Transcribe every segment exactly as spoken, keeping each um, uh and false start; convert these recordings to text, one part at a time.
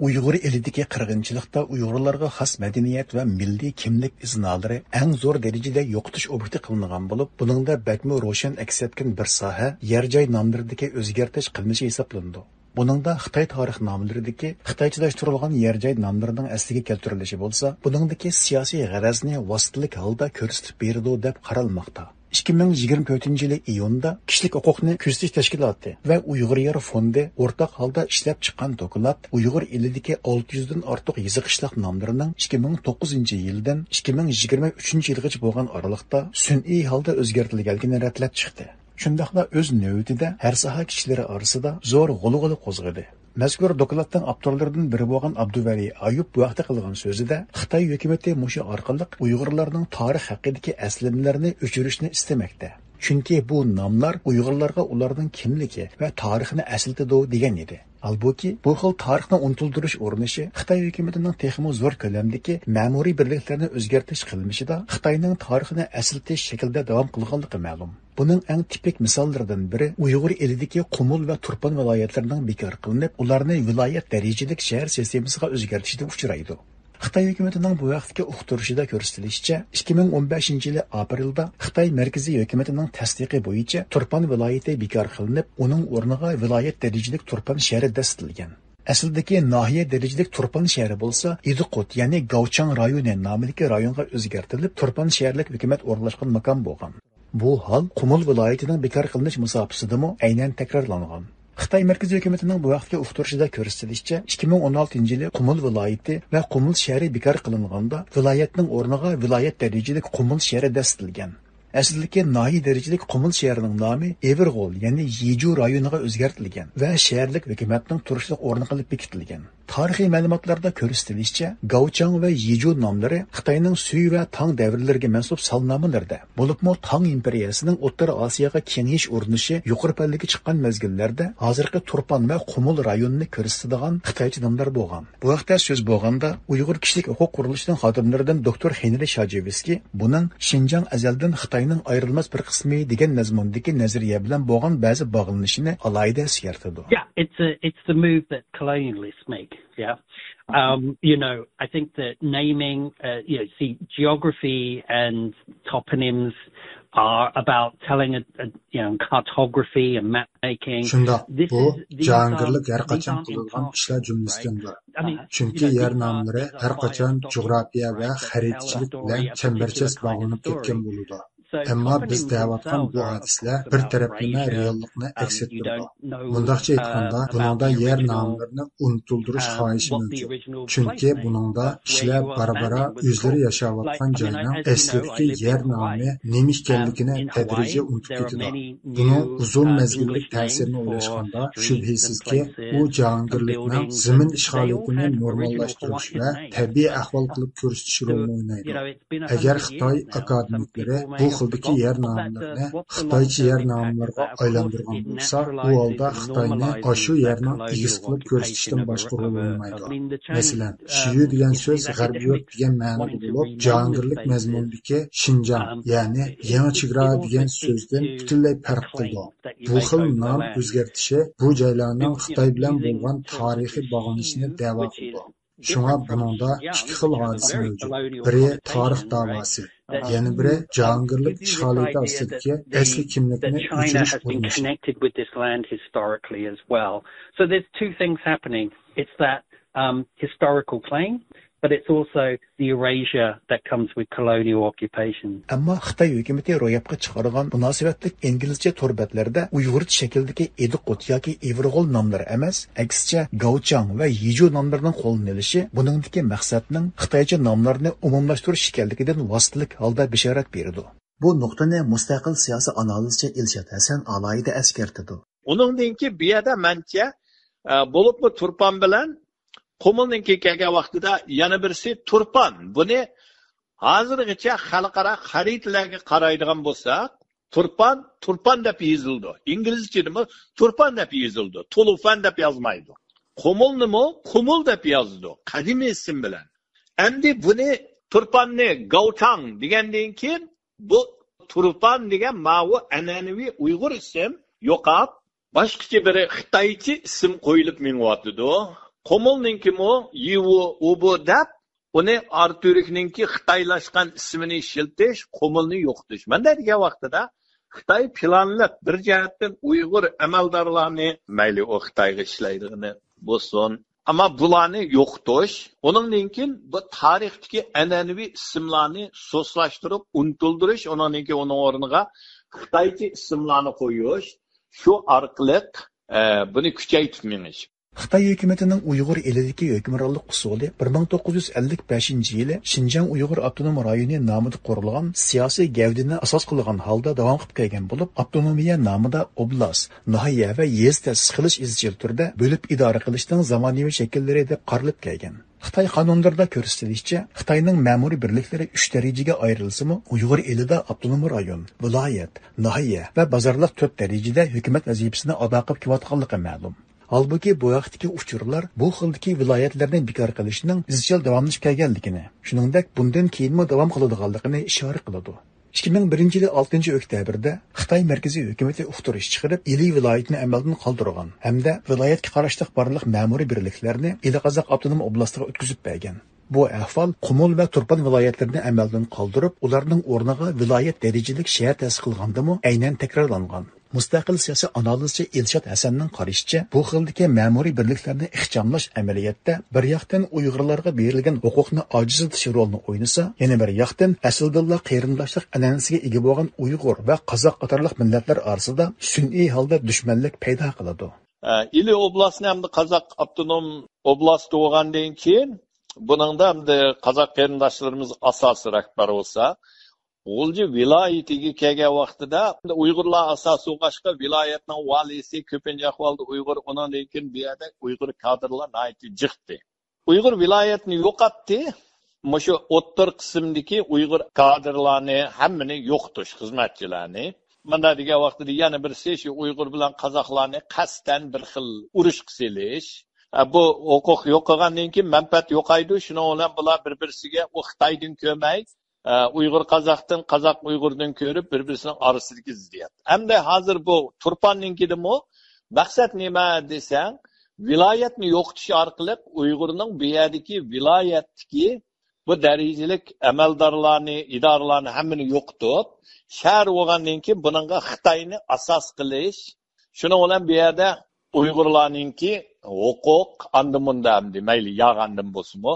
ئۇيغۇر ئېلىدىكى قىرغىنچىلىقتا ئۇيغۇرلارغا خاس مەدەنىيەت ۋە مىللىي كىملىك ئىزنالىرى ئەڭ زور دەرىجىدە يوقىتىش ئوبيېكتى قىلىنغان بولۇپ، بۇنىڭدا بەكمۇ روشەن ئەكس ئەتكەن بىر ساھە يەر جاي ناملىرىدىكى ئۆزگەرتىش قىلمىشى ھېسابلىنىدۇ. بۇنىڭدا خىتاي تارىخ ناملىرىدىكى خىتايچىلاشتۇرۇلغان يەر جاي ناملىرىنىڭ ئەسلىگە كەلتۈرۈلۈشى بولسا، بۇنىڭدىكى سىياسىي غەرەزنى ۋاسىتىلىك ھالدا كۆرسىتىپ بېرىدۇ، دەپ قارالماقتا. ئىككى مىڭ يىگىرمە تۆتىنچى يىلى ئىيۇندا كىشىلىك ھوقۇقنى كۆزىتىش تەشكىلاتى ۋە ئۇيغۇر يار فوندى ئورتاق ھالدا ئىشلەپ چىققان دوكلات ئۇيغۇر ئېلىدىكى ئالتە يۈزدىن ئارتۇق يېزا قىشلاق ناملىرىنىڭ ئىككى مىڭ توققۇزىنچى يىلدىن ئىككى مىڭ يىگىرمە ئۈچىنچى يىلغىچە بولغان ئارىلىقتا سۈنئىي ھالدا ئۆزگەرتىلگەنلىكىنى رەتلەپ چىقتى. شۇنداقلا ئۆز نۆۋىتىدە ھەر ساھە كىشىلىرى ئارىسىدا زور غۇلغۇلا قوزغىدى. مەزكۇر دوكلاتنىڭ ئاپتورلىرىدىن بىرى بولغان ئابدۇۋەلى ئايۇپ بۇ ھەقتە قىلغان سۆزىدە، خىتاي ھۆكۈمىتى مۇشۇ ئارقىلىق ئۇيغۇرلارنىڭ تارىخ ھەققىدىكى ئەسلىمىلىرىنى ئۆچۈرۈشنى ئىستىمەكتە. چۈنكى بۇ ناملار ئۇيغۇرلارغا ئۇلارنىڭ كىملىكى ۋە تارىخىنى ئەسلىتىدۇ، دېگەن ئىدى. ھالبۇكى، بۇ خىل تارىخنى ئۇنتۇلدۇرۇش ئۇرۇنۇشى خىتاي ھۆكۈمىتىنىڭ تېخىمۇ زور كۆلەمدىكى مەمۇرىي بىرلىكلەرنى ئۆزگەرتىش قىلمىشىدا خىتاينىڭ تارىخىنى ئەسلىتىش شەكلىدە داۋام قىلغانلىقى مەلۇم. بۇنىڭ ئەڭ تىپىك مىساللىرىدىن بىرى ئۇيغۇر ئېلىدىكى قۇمۇل ۋە تۇرپان ۋىلايەتلىرىنىڭ بىكار قىلىنىپ، ئۇلارنى ۋىلايەت دەرىجىلىك شەھەر سىستېمىسىغا ئۆزگەرتىشىدە ئۇچرايدۇ. خىتاي ھۆكۈمىتىنىڭ بۇ ھەقتىكى ئۇقتۇرۇشىدا كۆرسىتىلىشىچە، ئىككى مىڭ ئون بەشىنچى يىلى ئاپرېلدا خىتاي مەركىزىي ھۆكۈمىتىنىڭ تەستىقى بويىچە تۇرپان ۋىلايىتى بىكار قىلىنىپ، ئۇنىڭ ئورنىغا ۋىلايەت دەرىجىلىك تۇرپان شەھىرى دەسسىتىلگەن. ئەسلىدىكى ناھىيە دەرىجىلىك تۇرپان شەھىرى بولسا ئىدىقۇت، يەنى گاۋچاڭ رايونى نامىدىكى رايونغا ئۆزگەرتىلىپ، تۇرپان شەھەرلىك ھۆكۈمەت ئورۇنلاشقان ماكان بولغان. بۇ ھال قۇمۇل ۋىلايىتىنىڭ بىكار قىلىنىش مۇساپىسىدىمۇ ئەينەن تەكرارلانغان. خىتاي مەركىزىي ھۆكۈمىتىنىڭ بۇ ھەقتىكى ئۇقتۇرۇشىدا كۆرسىتىلىشىچە، ئىككى مىڭ ئون ئالتىنچى يىلى قۇمۇل ۋىلايىتى ۋە قۇمۇل شەھىرى بىكار قىلىنغاندا، ۋىلايەتنىڭ ئورنىغا ۋىلايەت دەرىجىلىك قۇمۇل شەھىرى دەسسىتىلگەن. ئەسلىدىكى ناھىيە دەرىجىلىك قۇمۇل شەھىرىنىڭ نامى ئېۋىرغول، يەنى يېجۇ رايونىغا ئۆزگەرتىلگەن ۋە شەھەرلىك ھۆكۈمەتنىڭ تۇرۇشلۇق ئورنى قىلىپ بېكىتىلگەن. تارىخىي مەلۇماتلاردا كۆرسىتىلىشىچە، گاۋچاڭ ۋە يېجۇ ناملىرى خىتاينىڭ سۈي ۋە تاڭ دەۋرلىرىگە مەنسۇپ سالنامىلىرىدە، بولۇپمۇ تاڭ ئىمپېرىيەسىنىڭ ئوتتۇرا ئاسىياغا كېڭىيىش ئۇرۇنۇشى يۇقىرى پەللىگە چىققان مەزگىللەردە ھازىرقى تۇرپان ۋە قۇمۇل رايونىنى كۆرسىتىدىغان خىتايچە ناملار بولغان. بۇ ھەقتە سۆز بولغاندا، ئۇيغۇر كىشىلىك ھوقۇق قۇرۇلۇشىنىڭ خادىملىرىدىن دوكتور خېنرى شاجېۋسكىي بۇنىڭ شىنجاڭ ئەزەلدىن خىتاينىڭ ئايرىلماس بىر قىسمى دېگەن مەزمۇندىكى نەزەرىيە بىلەن بولغان بەزى باغلىنىشىنى ئالاھىدە ئەسكەرتىدۇ. Yeah, it's a, it's the move that colonialists make. Yeah. Um, you know, I think that naming, uh, you know, see, geography and toponyms are about telling a, a you know, cartography and map making. شۇنداق، بۇ جاھانگىرلىك ھەر قاچان قىلىدىغان ئىشلار جۈملىسىدىن بىر. چۈنكى يەر ناملىرى ھەر قاچان جۇغراپىيە ۋە خەرىتىچىلىك بىلەن چەمبەرچاس باغلىنىپ كەتكەن بولىدۇ. ئەمما بىز دەۋاتقان بۇ ھادىسىلەر بىر تەرەپلىمە رېئاللىقنى ئەكس ئەتتۈرىدۇ. مۇنداقچە ئېيتقاندا، بۇنىڭدا يەر ناملىرىنى ئۇنتۇلدۇرۇش خاھىشى مەۋجۇت. چۈنكى بۇنىڭدا كىشىلەر بارا-بارا ئۆزلىرى ياشاۋاتقان جاينىڭ ئەسلىدىكى يەر نامى نېمە ئىكەنلىكىنى تەدرىجىي ئۇنتۇپ كېتىدۇ. بۇنىڭ ئۇزۇن مەزگىللىك تەسىرىنى ئويلاشقاندا، شۈبھىسىزكى، ئۇ جاھانگىرلىكنىڭ زېمىن ئىشغالىيىتىنى نورماللاشتۇرۇش ۋە تەبىئىي ئەھۋال قىلىپ كۆرسىتىش رولىنى ئوينايدۇ. ئەگەر خىتاي ئاكادېمىكلىرى بۇ خىلدىكى يەر ناملىرىنى خىتايچە يەر ناملىرىغا ئايلاندۇرغان بولسا، ئۇ ھالدا خىتاينى ئاشۇ يەرنىڭ ئىگىسى قىلىپ كۆرسىتىشتىن باشقا رول ئوينىمايدۇ. مەسىلەن، شىيۈ دېگەن سۆز غەربىي يۇرت دېگەن مەنىدە بولۇپ، جاھانگىرلىك مەزمۇندىكى شىنجاڭ، يەنى يېڭى چېگرا دېگەن سۆزدىن پۈتۈنلەي پەرق قىلىدۇ. بۇ خىل نام ئۆزگەرتىشى بۇ جايلارنىڭ خىتاي بىلەن بولغان تارىخىي باغلىنىشىنى دەۋا قىلىدۇ. شۇڭا بۇنىڭدا ئىككى خىل ھادىسە مەۋجۇت. بىرى تارىخ داۋاسى، يەنە بىرى جاھانگىرلىك ئىشغالىيىتى ئاستىدىكى ئەسلى كىملىكنى ئۆچۈرۈش ئۇرۇنۇشى. So there's two things happening. It's that um, historical claim, but it's also the erasure that comes with colonial occupation. ئەمما خىتاي ھۆكۈمىتى روياپقا چىقارغان مۇناسىۋەتلىك ئىنگلىزچە تور بەتلەردە ئۇيغۇرچە شەكىلدىكى ئىدىقۇت ياكى ئىۋىرغول ناملىرى ئەمەس، ئەكسىچە گاۋچاڭ ۋە يىجۇ ناملىرىنىڭ قوللىنىلىشى بۇنىڭدىكى مەقسەتنىڭ خىتايچە ناملارنى ئومۇملاشتۇرۇش ئىكەنلىكىدىن ۋاسىتىلىك ھالدا بېشارەت بېرىدۇ. بۇ نۇقتىنى مۇستەقىل سىياسىي ئانالىزچى ئىلشات ھەسەن ئالاھىدە ئەسكەرتىدۇ. ئۇنىڭدىن كېيىن بۇ يەردە مەنچە، ئە، بولۇپمۇ تۇرپان بىلەن قۇمۇلنىڭكى كەلگەن ۋاقتىدا يەنە بىرسى تۇرپان. بۇنى ھازىرغىچە خەلقئارا خەرىتىلەرگە قارايدىغان بولساق، تۇرپان، تۇرپان دەپ يېزىلىدۇ. ئىنگلىزچىدىمۇ تۇرپان دەپ يېزىلىدۇ. تۇلۇفان دەپ يازمايدۇ. قۇمۇلنىمۇ قۇمۇل دەپ يازىدۇ. قەدىمىي ئىسىم بىلەن. ئەمدى بۇنى تۇرپاننى گاۋچاڭ دېگەندىن كېيىن، بۇ تۇرپان دېگەن ماۋۇ ئەنئەنىۋى ئۇيغۇر ئىسىم يوقاپ، باشقىچە بىر خىتايچە ئىسىم قويۇلۇپ مېڭىۋاتىدۇ. قۇمۇلنىڭكىمۇ يىۋۇ ئۇبۇ دەپ، ئۇنى ئاراتۈركنىڭكى خىتايلاشقان ئىسمىنى ئىشلىتىش، قۇمۇلنى يوقىتىش. مەن دەيدىغان ۋاقتىدا خىتاي پىلانلىق بىر جەھەتتىن ئۇيغۇر ئەمەلدارلارنى، مەيلى ئۇ خىتايغا ئىشلەيدىغىنى بولسۇن، ئەمما بۇلارنى يوقىتىش، ئۇنىڭدىن كېيىن بۇ تارىختىكى ئەنئەنىۋى ئىسىملارنى سۇسلاشتۇرۇپ ئۇنتۇلدۇرۇش، ئۇنىڭدىن كېيىن ئۇنىڭ ئورنىغا خىتايچە ئىسىملارنى قويۇش، شۇ ئارقىلىق، ئە، بۇنى كۈچەيتىپ مېڭىش. خىتاي ھۆكۈمىتىنىڭ ئۇيغۇر ئېلىدىكى ھۆكۈمرانلىق ئۇسۇلى بىر مىڭ توققۇز يۈز ئەللىك بەشىنچى يىلى شىنجاڭ ئۇيغۇر ئاپتونوم رايونى نامىدا قۇرۇلغان سىياسىي گەۋدىنى ئاساس قىلغان ھالدا داۋام قىلىپ كەلگەن بولۇپ، ئاپتونومىيە نامىدا ئوبلاست، ناھىيە ۋە يېزا تەسىس قىلىش ئىزچىل تۈردە بۆلۈپ ئىدارە قىلىشنىڭ زامانىۋى شەكىللىرى دەپ قارىلىپ كەلگەن. خىتاي قانۇنلىرىدا كۆرسىتىلىشىچە، خىتاينىڭ مەمۇرىي بىرلىكلىرى ئۈچ دەرىجىگە ئايرىلسىمۇ، ئۇيغۇر ئېلىدا ئاپتونوم رايون، ۋىلايەت، ناھىيە ۋە بازارلىق تۆت دەرىجىدە ھۆكۈمەت ۋەزىپىسىنى ئادا قىلىپ كېلىۋاتقانلىقى مەلۇم. ھالبۇكى، بۇ ھەقتىكى ئۇچۇرلار بۇ خىلدىكى ۋىلايەتلەرنى بىكار قىلىشنىڭ ئىزچىل داۋاملىشىپ كەلگەنلىكىنى، شۇنىڭدەك بۇندىن كېيىنمۇ داۋام قىلىدىغانلىقىنى ئىشارە قىلىدۇ. ئىككى مىڭ بىرىنچى يىلى ئالتىنچى ئۆكتەبىردە خىتاي مەركىزىي ھۆكۈمىتى ئۇقتۇرۇش چىقىرىپ، ئىلى ۋىلايىتىنى ئەمەلدىن قالدۇرغان ھەمدە ۋىلايەتكە قاراشلىق بارلىق مەمۇرىي بىرلىكلەرنى ئىلى قازاق ئاپتونوم ئوبلاستىغا ئۆتكۈزۈپ بەرگەن. بۇ ئەھۋال قۇمۇل ۋە تۇرپان ۋىلايەتلىرىنى ئەمەلدىن قالدۇرۇپ، ئۇلارنىڭ ئورنىغا ۋىلايەت دەرىجىلىك شەھەر تەسىس قىلغاندىمۇ ئەينەن تەكرارلانغان. مۇستەقىل سىياسىي ئانالىزچى ئىلشات ھەسەننىڭ قارىشىچە، بۇ خىلدىكى مەمۇرىي بىرلىكلەرنى ئىخچاملاش ئەمەلىيەتتە بىر ياقتىن ئۇيغۇرلارغا بېرىلگەن ھوقۇقنى ئاجىزلىتىش رولىنى ئوينىسا، يەنە بىر ياقتىن ئەسلىدىنلا قېرىنداشلىق ئەنئەنىسىگە ئىگە بولغان ئۇيغۇر ۋە قازاق قاتارلىق مىللەتلەر ئارىسىدا سۈنئىي ھالدا دۈشمەنلىك پەيدا قىلىدۇ. ئە، ئىلى ئوبلاستنى ھەمدە قازاق ئاپتونوم ئوبلاستى بولغاندىن كېيىن، بۇنىڭدا ئەمدى قازاق قېرىنداشلىرىمىز ئاساسىي رەھبەر بولسا، غۇلجا ۋىلايىتىگە كەلگەن ۋاقتىدا ئۇيغۇرلار ئاساسىي بولغاچقا، ۋىلايەتنىڭ ۋالىيسى كۆپىنچە ئەھۋالدا ئۇيغۇر، ئۇنىڭدىن كېيىن بۇ يەردە ئۇيغۇر كادىرلار ناھايىتى جىقتى. ئۇيغۇر ۋىلايەتنى يوقاتتى. مۇشۇ ئوتتۇرا قىسىمدىكى ئۇيغۇر كادىرلارنى ھەممىنى يوقىتىش، خىزمەتچىلەرنى. مۇنداق دېگەن ۋاقتىدا يەنە بىرسى شۇ ئۇيغۇر بىلەن قازاقلارنى قەستەن بىر خىل ئۇرۇشقا سېلىش. ئە، بۇ ھوقۇق يوق قىلغاندىن كېيىن مەنپەئەت يوقايدۇ. شۇنىڭ بىلەن بۇلار بىر-بىرسىگە ئۇ خىتايدىن كۆرمەي، ئە، ئۇيغۇر قازاقتىن، قازاق ئۇيغۇردىن كۆرۈپ، بىر-بىرسىنىڭ ئارىسىدىكى زىددىيەت. ئەمدى ھازىر بۇ تۇرپاننىڭكىدىمۇ مەقسەت نېمە دېسەڭ، ۋىلايەتنى يوقىتىش ئارقىلىق ئۇيغۇرنىڭ بۇ يەردىكى ۋىلايەتتىكى بۇ دەرىجىلىك ئەمەلدارلارنى، ئىدارىلارنى ھەممىنى يوقىتىپ، شەھەر بولغاندىن كېيىن بۇنىڭغا خىتاينى ئاساس قىلىش، شۇنىڭ بىلەن بۇ يەردە ئۇيغۇرلارنىڭكى ھوقۇق، ئاندا مۇندا ئەمدى مەيلى ياغاندىن بولسىمۇ،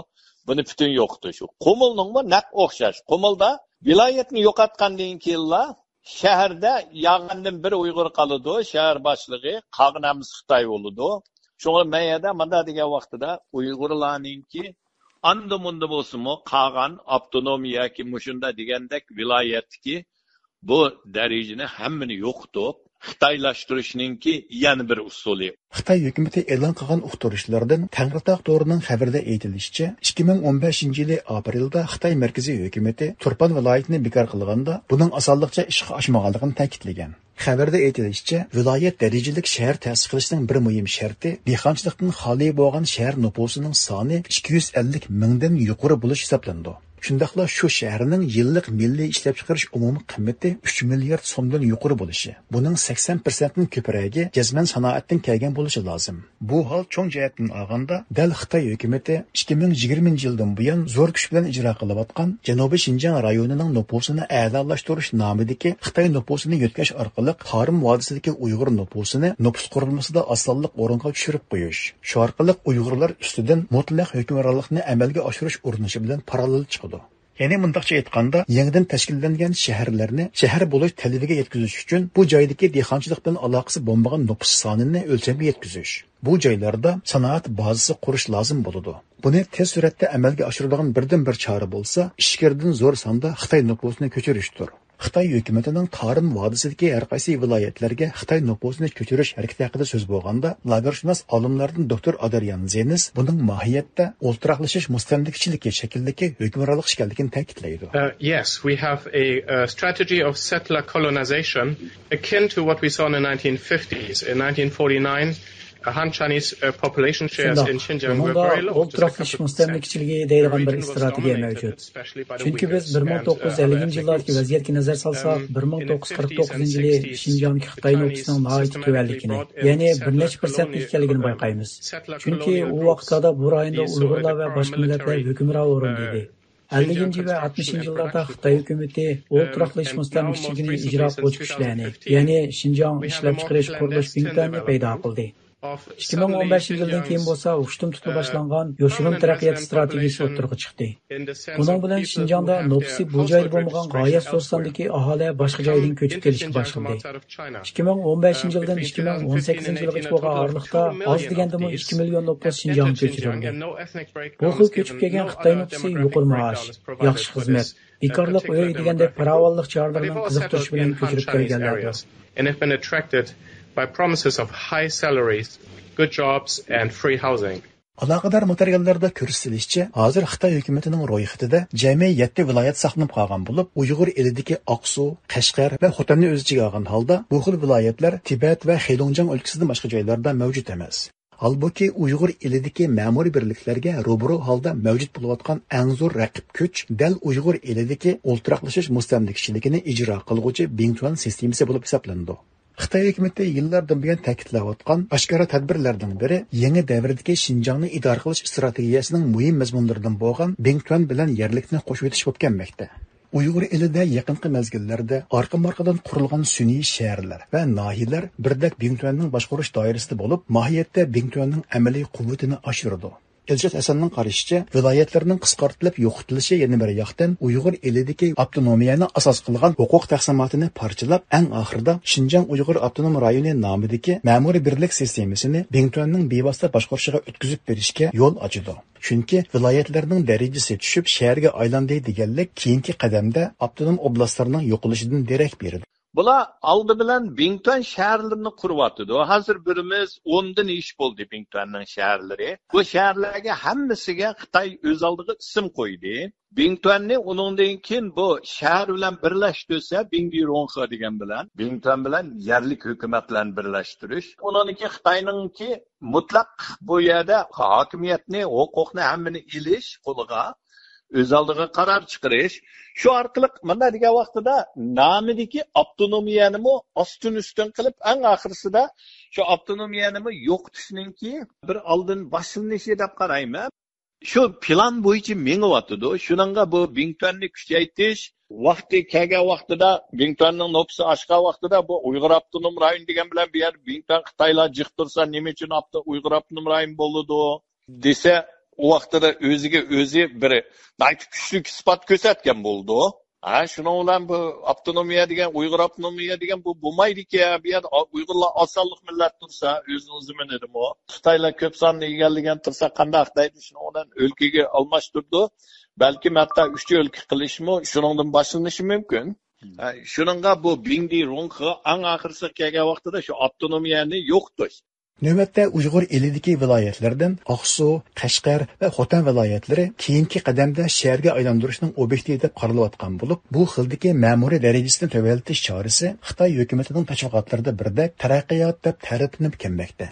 بۇنى پۈتۈن يوقىتىش. قۇمۇلنىڭمۇ نەق ئوخشاش. قۇمۇلدا ۋىلايەتنى يوقاتقاندىن كېيىنلا شەھەردە ياغاندىن بىر ئۇيغۇر قالىدۇ، شەھەر باشلىقى، قالغان ھەممىسى خىتاي بولىدۇ. شۇڭا مەن يەردە مۇنداق دېگەن ۋاقتىدا ئۇيغۇرلارنىڭكى ئاندا مۇندا بولسىمۇ قالغان ئاپتونوم ياكى مۇشۇنداق دېگەندەك ۋىلايەتتىكى بۇ دەرىجىنى ھەممىنى يوقىتىپ، خىتايلاشتۇرۇشنىڭكى يەنە بىر ئۇسۇلى. خىتاي ھۆكۈمىتى ئېلان قىلغان ئۇقتۇرۇشلاردىن تەڭرىتاغ تورىنىڭ خەۋىرىدە ئېيتىلىشىچە، ئىككى مىڭ ئون بەشىنچى يىلى ئاپرېلدا خىتاي مەركىزىي ھۆكۈمىتى تۇرپان ۋىلايىتىنى بىكار قىلغاندا، بۇنىڭ ئاسانلىقچە ئىشقا ئاشمىغانلىقىنى تەكىتلىگەن. خەۋەردە ئېيتىلىشىچە، ۋىلايەت دەرىجىلىك شەھەر تەسىس قىلىشنىڭ بىر مۇھىم شەرتى دېھقانچىلىقتىن خالىي بولغان شەھەر نوپۇسىنىڭ سانى ئىككى يۈز ئەللىك مىڭدىن يۇقىرى بولۇش ھېسابلىنىدۇ. شۇنداقلا شۇ شەھەرنىڭ يىللىق مىللىي ئىشلەپچىقىرىش ئومۇمىي قىممىتى ئۈچ مىليارد سومدىن يۇقىرى بولۇشى، بۇنىڭ سەكسەن پىرسەنتتىن كۆپرەكى جەزمەن سانائەتتىن كەلگەن بولۇشى لازىم. بۇ ھال چوڭ جەھەتتىن ئالغاندا، دەل خىتاي ھۆكۈمىتى ئىككى مىڭ يىگىرمىنچى يىلدىن بۇيان زور كۈچ بىلەن ئىجرا قىلىۋاتقان جەنۇبىي شىنجاڭ رايونىنىڭ نوپۇسىنى ئەلالاشتۇرۇش نامىدىكى خىتاي نوپۇسىنى يۆتكەش ئارقىلىق تارىم ۋادىسىدىكى ئۇيغۇر نوپۇسىنى نوپۇس قۇرۇلمىسىدا ئاز سانلىق ئورۇنغا چۈشۈرۈپ قويۇش، شۇ ئارقىلىق ئۇيغۇرلار ئۈستىدىن مۇتلەق ھۆكۈمرانلىقنى ئەمەلگە ئاشۇرۇش ئۇرۇنۇشى بىلەن پاراللېل چىقىدۇ. يەنى مۇنداقچە ئېيتقاندا، يېڭىدىن تەشكىللەنگەن شەھەرلەرنى شەھەر بولۇش تەلىپىگە يەتكۈزۈش ئۈچۈن بۇ جايدىكى دېھقانچىلىق بىلەن ئالاقىسى بولمىغان نوپۇس سانىنى ئۆلچەمگە يەتكۈزۈش، بۇ جايلاردا سانائەت بازىسى قۇرۇش لازىم بولىدۇ. بۇنى تېز سۈرئەتتە ئەمەلگە ئاشۇرىدىغان بىردىنبىر چارە بولسا، ئىچكىرىدىن زور ساندا خىتاي نوپۇسىنى كۆچۈرۈشتۇر. خىتاي ھۆكۈمىتىنىڭ تارىم ۋادىسىدىكى ھەر قايسى ۋىلايەتلەرگە خىتاي نوپۇسىنى كۆچۈرۈش ھەرىكىتى ھەققىدە سۆز بولغاندا، لاگېرشۇناس ئالىملاردىن دوكتور ئادرىيان زېنس بۇنىڭ ماھىيەتتە ئولتۇراقلىشىش مۇستەملىكىچىلىكى شەكلىدىكى ھۆكۈمرانلىق ئىكەنلىكىنى تەكىتلەيدۇ. Uh, yes, we have a, uh strategy of settler colonization akin to what we saw in the nineteen fifties. In nineteen forty-nine, The Han Chinese uh, population shares شۇنداق، in Xinjiang were بۇنىڭدا very low. ئۇل تۇراقلىشىش مۇستەملىكىچىلىكى دەيدىغان بىر ئىستراتېگىيە مەۋجۇت. چۈنكى بىز بىر مىڭ توققۇز يۈز ئەللىكىنچى يىللاردىكى ۋەزىيەتكە نەزەر سالساق، بىر مىڭ توققۇز يۈز قىرىق توققۇزىنچى يىلى شىنجاڭدىكى خىتاي نوپۇسىنىڭ ناھايىتى تۆۋەنلىكىنى، يەنى بىر نەچچە پىرسەنتلىك ئىكەنلىكىنى بايقايمىز. چۈنكى ئۇ ۋاقىتلاردا بۇ رايوندا ئۇيغۇرلار ۋە باشقا مىللەتلەر ھۆكۈمران ئورۇندا ئىدى. ئەللىكىنچى ۋە ئاتمىشىنچى يىللاردا خىتاي ھۆكۈمىتى ئۇل تۇراقلىشىش مۇستەملىكىچىلىكىنى ئىجرا قىلغۇچى كۈچلەرنى، يەنى شىنجاڭ ئىشلەپچىقىرىش قۇرۇلۇش بىڭتۈەننى پەيدا قىلدى. ئىككى مىڭ ئون بەشىنچى يىلدىن كېيىن بولسا ھۇشتۇم تۇتۇلۇپ باشلانغان يوشۇرۇن تەرەققىيات ئىستراتېگىيىسى ئوتتۇرىغا چىقتى. بۇنىڭ بىلەن شىنجاڭدا نوپۇسى بۇ جايدا بولمىغان غايەت زور ساندىكى ئاھالە باشقا جايدىن كۆچۈپ كېلىشكە باشلىدى. ئىككى مىڭ ئون بەشىنچى يىلدىن ئىككى مىڭ ئون سەككىزىنچى يىلغىچە بولغان ئارىلىقتا ئاز دېگەندىمۇ ئىككى مىليون نوپۇس شىنجاڭغا كۆچۈرۈلدى. بۇ خىل كۆچۈپ كەلگەن خىتاي نوپۇسى يۇقىرى مائاش، ياخشى خىزمەت، بىكارلىق ئۆي دېگەندەك پاراۋانلىق چارىلىرىنىڭ قىزىقتۇرۇشى بىلەن كۆچۈرۈپ كەلگەنلەردۇر. And have been attracted by promises of high salaries, good jobs and free housing. ئالاقىدار ماتېرىياللاردا كۆرسىتىلىشىچە، ھازىر خىتاي ھۆكۈمىتىنىڭ رويخېتىدە جەمئىي يەتتە ۋىلايەت ساقلىنىپ قالغان بولۇپ، ئۇيغۇر ئېلىدىكى ئاقسۇ، قەشقەر ۋە خوتەننى ئۆز ئىچىگە ئالغان ھالدا، بۇ خىل ۋىلايەتلەر تىبەت ۋە خېلۇڭجياڭ ئۆلكىسىدىن باشقا جايلاردا مەۋجۇت ئەمەس. ھالبۇكى، ئۇيغۇر ئېلىدىكى مەمۇرىي بىرلىكلەرگە روبىرو ھالدا مەۋجۇت بولۇۋاتقان ئەڭ زور رەقىب كۈچ دەل ئۇيغۇر ئېلىدىكى ئولتۇراقلىشىش مۇستەملىكىچىلىكىنى ئىجرا قىلغۇچى بىڭتۈەن سىستېمىسى بولۇپ ھېسابلىنىدۇ. خىتاي ھۆكۈمىتى يىللاردىن بۇيان تەكىتلەۋاتقان ئاشكارا تەدبىرلەرنىڭ بىرى يېڭى دەۋردىكى شىنجاڭنى ئىدارە قىلىش ئىستراتېگىيەسىنىڭ مۇھىم مەزمۇنلىرىدىن بولغان بىڭتۈەن بىلەن يەرلىكنى قوشۇۋېتىش بولۇپ كەلمەكتە. ئۇيغۇر ئېلىدە يېقىنقى مەزگىللەردە ئارقىمۇ ئارقىدىن قۇرۇلغان سۈنئىي شەھەرلەر ۋە ناھىيەلەر بىردەك بىڭتۈەننىڭ باشقۇرۇش دائىرىسىدە بولۇپ، ماھىيەتتە بىڭتۈەننىڭ ئەمەلىي قۇۋۋىتىنى ئاشۇرىدۇ. ئىلشات ھەسەننىڭ قارىشىچە، ۋىلايەتلەرنىڭ قىسقارتىلىپ يوقىتىلىشى يەنە بىر ياقتىن ئۇيغۇر ئېلىدىكى ئاپتونومىيەنى ئاساس قىلغان ھوقۇق تەقسىماتىنى پارچىلاپ، ئەڭ ئاخىرىدا شىنجاڭ ئۇيغۇر ئاپتونوم رايونى نامىدىكى مەمۇرىي بىرلىك سىستېمىسىنى بىڭتۈەننىڭ بىۋاسىتە باشقۇرۇشىغا ئۆتكۈزۈپ بېرىشكە يول ئاچىدۇ. چۈنكى ۋىلايەتلەرنىڭ دەرىجىسى چۈشۈپ، شەھەرگە ئايلاندى دېگەنلىك كېيىنكى قەدەمدە ئاپتونوم ئوبلاستلارنىڭ يوقىلىشىدىن دېرەك بېرىدۇ. بۇلار ئالدى بىلەن بىڭتۈەن شەھەرلىرىنى قۇرۇۋاتىدۇ. ھازىر بىرىمىز ئوندىن ئېشىپ بولدى بىڭتۈەننىڭ شەھەرلىرى. بۇ شەھەرلەرگە ھەممىسىگە خىتاي ئۆز ئالدىغا ئىسىم قويدى. بىڭتۈەننى ئۇنىڭدىن كېيىن بۇ شەھەر بىلەن بىرلەشتۈرسە، بىڭدىرونخې دېگەن بىلەن، بىڭتۈەن بىلەن يەرلىك ھۆكۈمەت بىلەن بىرلەشتۈرۈش. ئۇنىڭدىن كېيىن خىتاينىڭكى مۇتلەق بۇ يەردە ھاكىمىيەتنى، ھوقۇقنى ھەممىنى ئېلىش قولىغا، ئۆز ئالدىغا قارار چىقىرىش. شۇ ئارقىلىق مۇنداق دېگەن ۋاقتىدا نامىدىكى ئاپتونومىيەنىمۇ ئاستىن ئۈستۈن قىلىپ، ئەڭ ئاخىرسىدا شۇ ئاپتونومىيەنىمۇ يوقىتىشنىڭكى بىر ئالدىن باشلىنىشى دەپ قارايمەن. شۇ پىلان بويىچە مېڭىۋاتىدۇ. شۇنىڭغا بۇ بىڭتۈەننى كۈچەيتىش ۋاقتى كەلگەن ۋاقتىدا، بىڭتۈەننىڭ نوپۇسى ئاشقان ۋاقتىدا بۇ ئۇيغۇر ئاپتونوم رايونى دېگەن بىلەن بۇ يەردە بىڭتۈەن خىتايلار جىق تۇرسا، نېمە ئۈچۈن ئاپتو-، ئۇيغۇر ئاپتونوم رايونى بولىدۇ دېسە، ئۇ ۋاقتىدا ئۆزىگە ئۆزى بىر ناھايىتى كۈچلۈك ئىسپات كۆرسەتكەن بولىدۇ. ھە، شۇنىڭ بىلەن بۇ ئاپتونومىيە دېگەن، ئۇيغۇر ئاپتونومىيە دېگەن بۇ بولمايدىكەن. بۇ يەردە ئۇيغۇرلار ئاز سانلىق مىللەت تۇرسا، ئۆزىنىڭ زېمىنىدىمۇ خىتايلار كۆپ ساننى ئىگىلىگەن تۇرسا قانداق دەيدۇ؟ شۇنىڭ بىلەن ئۆلكىگە ئالماشتۇرىدۇ. بەلكىم ھەتتا ئۈچ ئۆلكە قىلىشمۇ شۇنىڭدىن باشلىنىشى مۇمكىن. ھە، شۇنىڭغا بۇ بىڭدىرونخې ئەڭ ئاخىرسىغا كەلگەن ۋاقتىدا شۇ ئاپتونومىيەنى يوقىتىش. نۆۋەتتە ئۇيغۇر ئېلىدىكى ۋىلايەتلەردىن ئاقسۇ، قەشقەر ۋە خوتەن ۋىلايەتلىرى كېيىنكى قەدەمدە شەھەرگە ئايلاندۇرۇشنىڭ ئوبيېكتى دەپ قارىلىۋاتقان بولۇپ، بۇ خىلدىكى مەمۇرىي دەرىجىسىنى تۆۋەنلىتىش چارىسى خىتاي ھۆكۈمىتىنىڭ تەشۋىقاتلىرىدا بىردەك تەرەققىيات دەپ تەرىپلىنىپ كەلمەكتە.